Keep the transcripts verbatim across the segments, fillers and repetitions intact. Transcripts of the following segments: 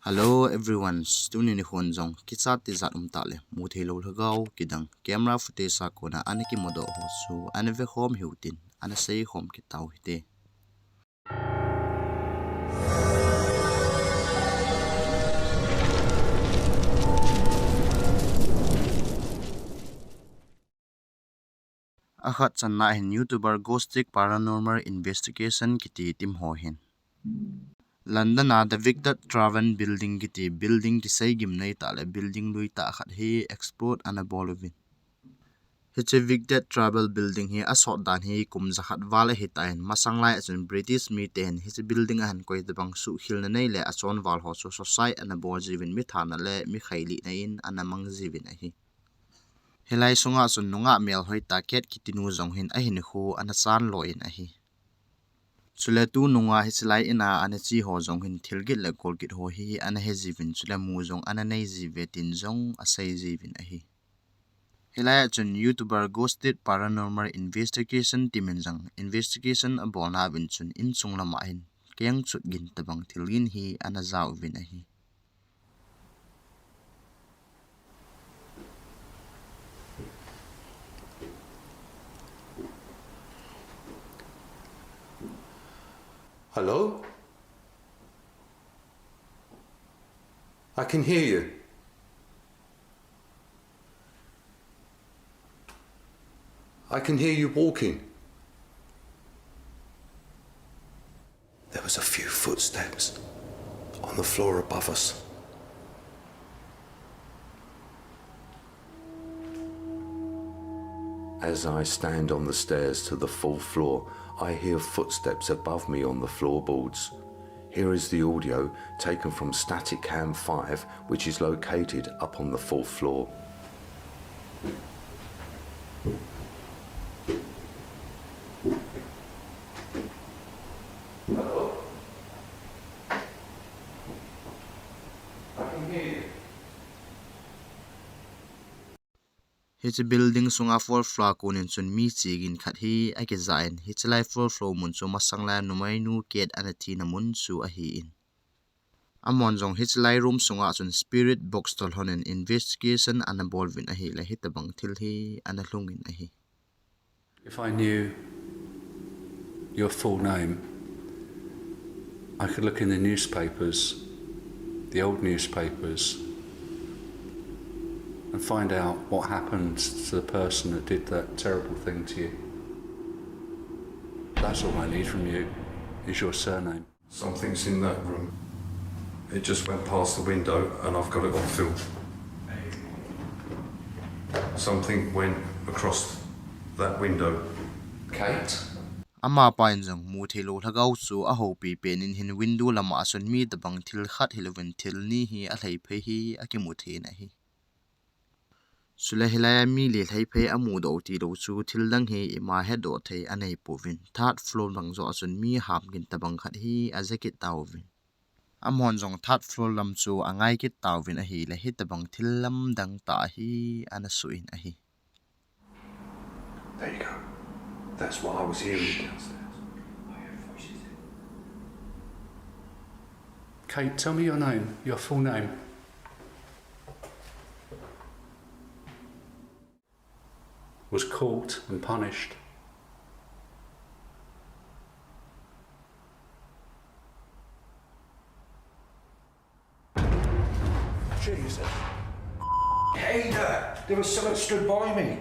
Hello everyone, tuni nikho jong kichat tijat um tah le mutheilou lhagao kidang camera footage a kona ana kimudoh ho chu ana vekhom hiu tin ana seikhom kit tau hite. Akhat channa hin YouTuber Ghostic Paranormal Investigation kiti team ho hin London a The Vignette Tavern Building kiti building kisei gimnei tah le building lui tah khat hi explore ana bol uvin. Hiche Vignette Tavern Building hi asot dan hi kum jakhat val ahitan, masang lai a chun British miten hiche building a hin koi tabang suhkhel na nei le achonval ho chu suicide ana bol jiuvin, mi thana le mi khailihna in ana mang jiuvin ahi. Hilai sunga chun nungah melhoi tah Kate kitinu jong hin ahinkho ana chanlo in ahi. Chule tununga hichelai in a ana che ho jong hin thilgin le kolgin ho hi ana he jiuvin, chule mu jong ana nei jiuve tin jong asei jiuvin ahi. Hilai a chun YouTuber Ghostic Paranormal Investigation team in jong investigation abolna uvin chun inchung lama hin kengchot gin tabang thilgin hi ana jauvin ahi. Hello? I can hear you. I can hear you walking. There was a few footsteps on the floor above us. As I stand on the stairs to the fourth floor, I hear footsteps above me on the floorboards. Here is the audio taken from Static Cam five, which is located up on the fourth floor. Hello? I can hear you. Hiche building sunga fourth floor a konin chun mi chegin khat hi akija in, hichelai fourth floor mun chu masang lai a numeinu Kate ana thina mun chu ahin. Amahon jong hichelai room sunga chun spirit box toh lhonin investigation ana bol uvin ahile hitabang thil hi ana lhungin ahi. If I knew your full name, I could look in the newspapers, the old newspapers, and find out what happened to the person that did that terrible thing to you. That's all I need from you, is your surname. Something's in that room. It just went past the window and I've got it on film. Something went across that window. Kate? Amapa in jong mutheilou lhagao chu ahoupi penin hin window lama chun mi tabang thil khat hilouvin thil ni hi alhaiphei hi akimuthei in ahi. Chule hilai a mi le lhaiphei amudoh tilou chu thildang hi ima hedoh thei anei pouvin, third floor lang joh a chun mi hamgin tabang khat hi ajakit tauvin. Amahon jong third floor lam chu angaikit tauvin ahile hitabang thil lamdang tah hi ana suh in ahi. There you go. That's what I was hearing downstairs. Kate, tell me your name, your full name. Was caught and punished. Jesus. Hey there! There was someone stood by me.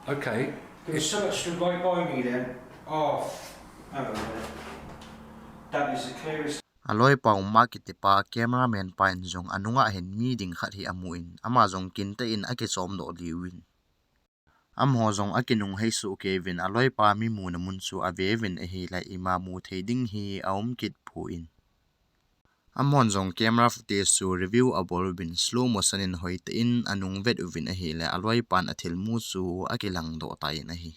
Okay. There was someone stood right by me then. Oh, hang on a minute. That is the clearest. Aloipa Uma kitipa cameraman pa in jong anunga hin mi ding khat hi amun, ama jong kintah in akichomdoh liuvin. Amaho jong akinung heisoh kei uvin, aloipa mi muna mun chu ave uvin ahile ima muthei ding hi aum kit pon. Amahon jong camera footage chu review abol uvin slow motion in hoitah in anung vet uvin ahile aloipan athilmu chu akilangdoh tan ahi.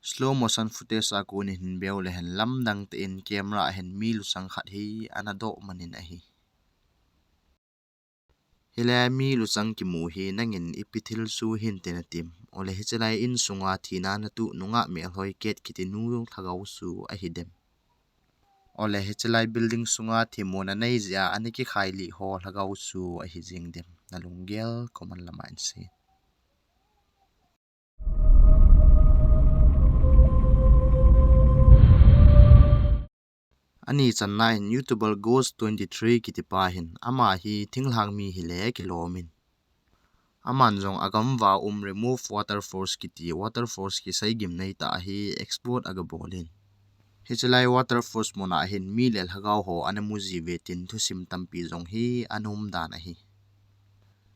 Slow motion footage a konin hin veu le hen lamdang tah in camera a hin mi luchang khat hi ana doh man in ahi. Hilai a mi luchang kimu hi nangin ipi thil chu hinte natim? Ole hichelai in sunga thina natoh nungah melhoi Kate kitinu lhagao chu ahidem? Ole hichelai building sunga themmo na nei jeh a ana kikhai lih ho lhagao chu ahi jing dem. Na lunggel comment lama hin sei. Ani channa hin YouTuber Ghost twenty three kitipa hin ama hi thinglhang mi hile kilom in. Aman jong agam uva um Remove Waterfalls kiti waterfalls kisei gimnei tah hi explore aga bol in. Hichelai waterfalls mun a hin mi le lhagao ho ana mu ji uve tin thusim tampi jong hi ana um dan ahi.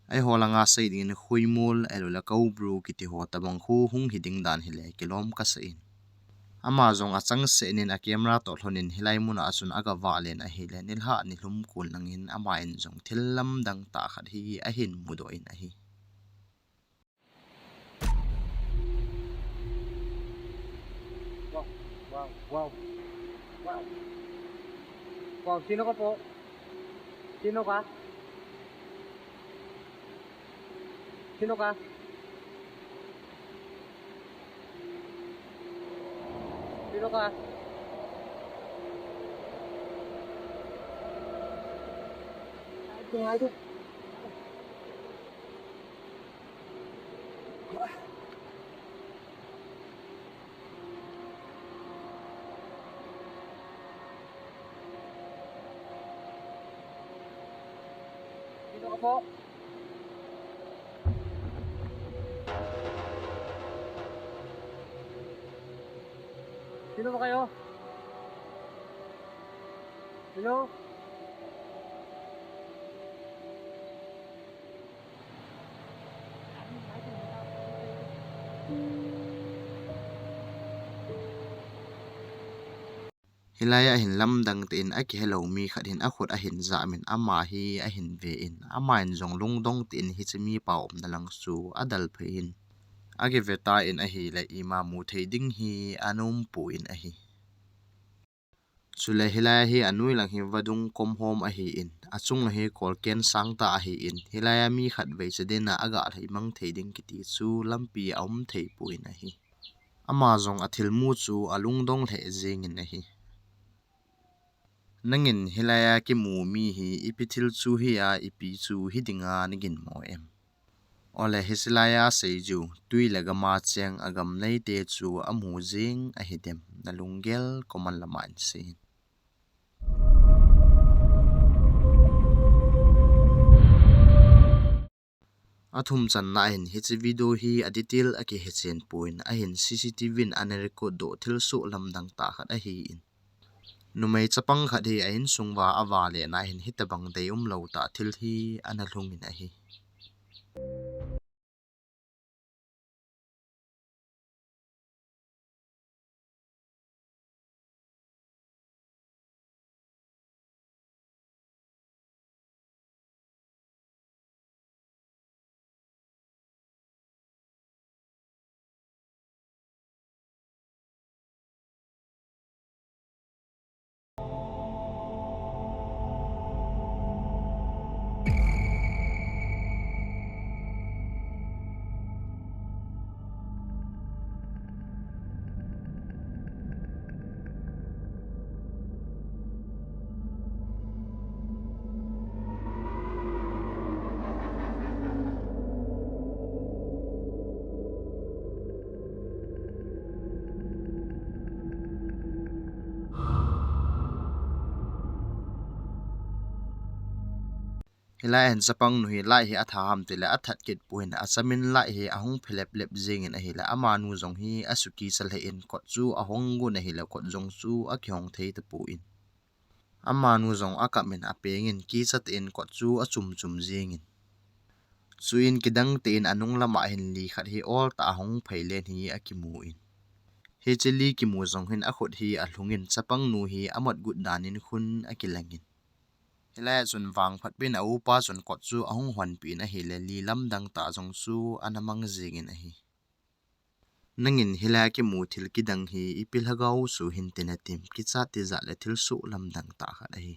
Eiho langa sei dingin Khuimul, ahilouleh Koubru kiti ho tabang khu hung hi ding dan hile kilom kasa in. Ama jong achangseh in a camera toh lhon in hilai mun a chun aga vah len ahile, nilhah nilhum kun lang in ama in jong thil lamdang tah khat hi ahin mudoh in ahi. Wow, wow, wow, wow. Wow, sino ka po? Sino ka? Sino ka? Sino ka? Ay, ito nga, ito. Sino ka po? Sino ba kayo? Hello? Hilai a hin lamdang tah in akihelou mi khat hin akhut ahin jah in ama hi ahin ve in, ama in jong lungdong tah in hiche mipa umna lang chu adalphei in, akive tan in ahile ima mu thei ding hi ana um pon ahi. Chule hilai hi anoi lang hi vadung kom hom ahin, achung hi kolken sang tah ahin, hilai a mi khat vei chadin a aga lhai mang thei ding kiti chu lampi a um thei pon ahi. Ama jong athilmu chu alungdong lheh jeng in ahi. Nangin hilai a kimu mi hi ipi thil chu hi a, ipi chu hi dinga nagin mo em? Ole hichelai a seijiu tui le gam a cheng agam neite chu amu jing ahi dem? Na lunggel comment lama hin sei in. Athum channa hin hiche video hi a detail akihe chen pon ahin C C T V in ana record doh thilsoh lamdang tah khat ahin. Numei chapang khat hi a insung uva avale na hin hitabang deium lou tah thil hi ana lhung in ahi. Hilai hin chapang nu hi light hi atha ham tile athat kit pon, achamin light hi ahung phelep lep jing in ahile, amanu jong hi asukicha lheh in kot chu ahong gun ahile, kot jong chu akihong thei tapon. Amanu jong akap in apeng in kicha tah in kot chu achum chum jing in. Chuin kidang tah in anung lama hin li khat hi ol tah ahung phei len hi akimu in. Hiche li kimu jong hin akhut hi alhung in chapang nu hi amat gut dan in khun akilang in. Hilai a chun vangphat pin a upa chun kot chu ahung honpeh in ahile, li lamdang tah jong chu ana mang jing in ahi. Nangin hilai a kimu thil kidang hi ipi lhagao chu hin ti natim? Kichat tijat le thilsoh lamdang tah khat ahi.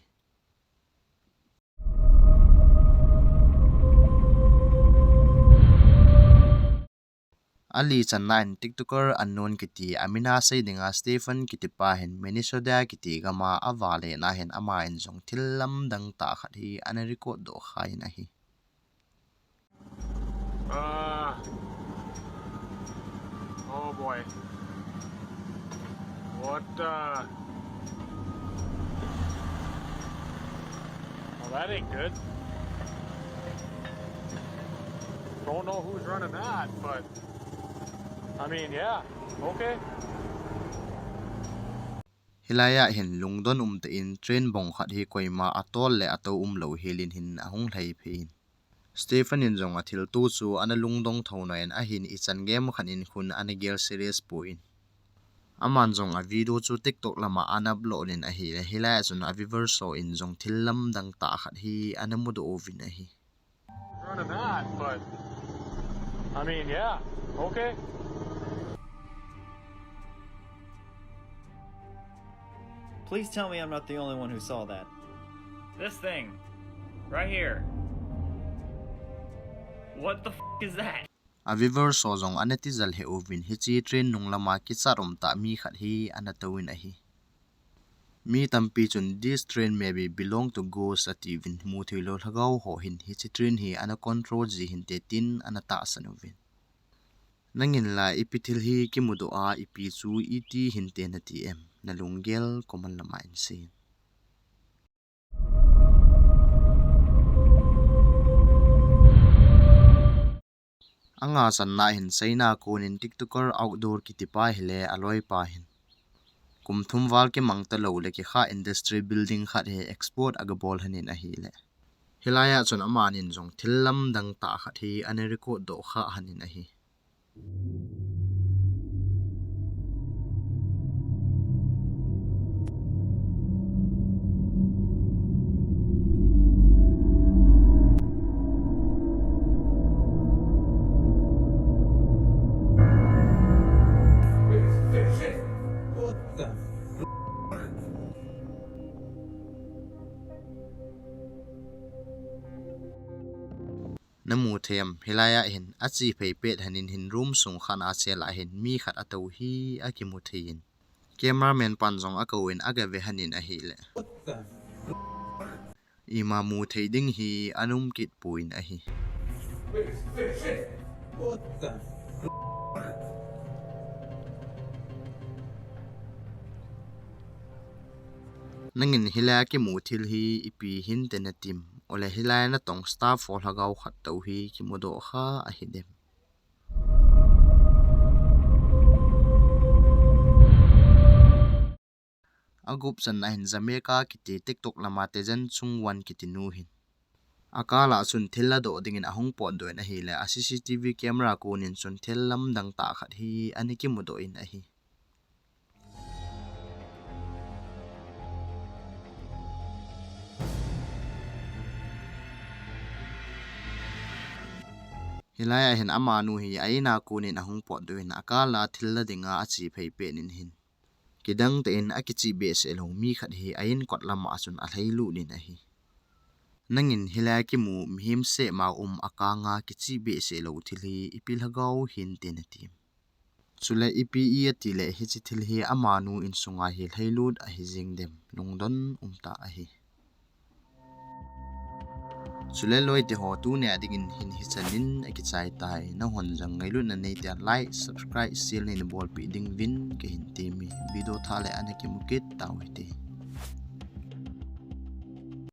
Ali channa in TikToker Unknown kiti amin a sei dinga Stephen kiti pa hin Minnesota kiti gam a avale na hin aman jong thil lamdang tah khat hi ana record doh khan ahi. Uh, oh boy. What, uh, well, that ain't good. Don't know who's running that, but, I mean, yeah, okay. Hilai a hin lungdon umtah in train bong khat hi koima atol le atou umlou hel in hin ahung lhai phei in. Stephen in jong athilto chu ana lungdong tho na in ahin ichan game khat in khun ana gel serious poi. Aman jong a video chu TikTok lama ana upload in ahile, hilai a chun a viewers ho in jong thil lamdang tah khat hi ana mudoh uvin ahi. Running that, but, I mean, yeah, okay. Please tell me I'm not the only one who saw that. This thing. Right here. What the f is that? A viewers ho jong ana tijal he uvin hiche train nung lama kichat umtah mi khat hi ana tou in ahi. Mi tampi chun this train maybe belong to ghost atiuvin mutheilou lhagao ho hin hiche train hi ana control ji hinte tin ana tahsan uvin. Nangin la ipi thil hi kimudoh a ipi chu iti hinte nati em? Nalunggel comment lama hin sei in. Anga channa hin China kon in TikToker Outdoor kiti pa hile aloipa hin kum thum val kimang talou le kikha industry building khat hi explore aga bol lhon in ahile. Hilai a chun aman in jong thil lamdang tah khat hi ana record doh khan ahi. Namu thei em, hilai a hin ache phei pet lhon in hin room sung khat a chel a hin mi khat atou hi akimu thei in. Cameraman pan jong akou in aga ve lhon in ahile. Ima mu thei ding hi ana um kit poi in ahi. Nangin hilai a kimu thil hi ipi hinte nati em? Ole hilai a natong staff ho lhagao khat tou hi kimudoh kha ahi dem? Agup channa hin Jamaica kiti TikTok lama Tejen Chung Wan kiti nu hin akal a chun thil ladoh dingin ahung potdoh in ahile, a C C T V camera kon in chun thil lamdang tah khat hi ana kimudoh in ahi. Hilai a hin amanu hi a in a kon in ahung potdoh in akal a thil la dinga ache phei pet in hin kidang tah in akichih behseh lou mi khat hi a in kot lama chun alhailut in ahi. Nangin hilai a kimu mihem seh ma um akang a kichih behseh lou thil hi ipi lhagao hinte nati em? Chule ipi iti le hiche thil hi amanu insunga hi lhailut ahi jing dem? Lungdon umtah ahi. Chule loite ho, tuni a dingin hin hichan in akichai tai. Nahon jong ngailutna neite a like, subscribe, share neina bolpeh ding uvin kahin temme. Video thah le ana kimu kit tau hite.